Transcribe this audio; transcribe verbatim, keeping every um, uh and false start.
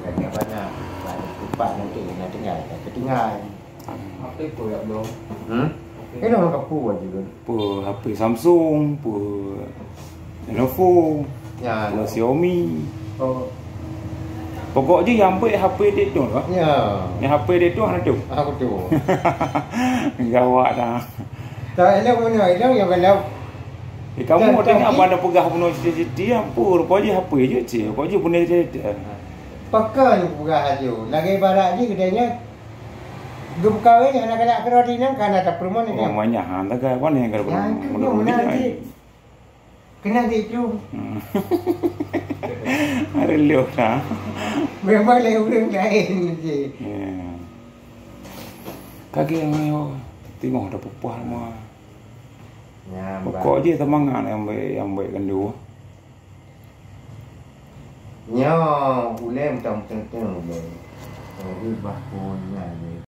Kan dia banyak, banyak tempat nanti kena tinggal, tak ketinggal. Apa itu ya, bro? Hmm? Apa? Ini orang kampung aja kan. Apa, H P Samsung, apa, Lenovo, ya, apa, Xiaomi. Oh. Pokok jih nyang beuet H P dek tu lah. Ya. Nyang H P dek tu hana tu. Aku tu. Gawat dah. Tak ada mana, ada yang kalau Eh, kamu tengok pada peugah bunoe siti-siti, ampun, rupanya H P je, cik. Rupanya bunoe cerita. Pakon peugah aju. Lagèe ibarat jih geutanyoe geupeukawen aneuk-aneuk keudroe inong ka na tapeurumoh ni. Oh, banyak ha, tagai apa ni kalau Ya, itu dia mana cik. Kena cik tu. Hmm. Ada lu dah. Memang lain ureueng lain cik. Ya. Kaki yang ayo tengok dah pupah mah. Nyan, Pokok je semangat yang baik, yang baik kan dua. Nyoe ulèe mantong-mantong ulèe. Oh, bah pun nyan.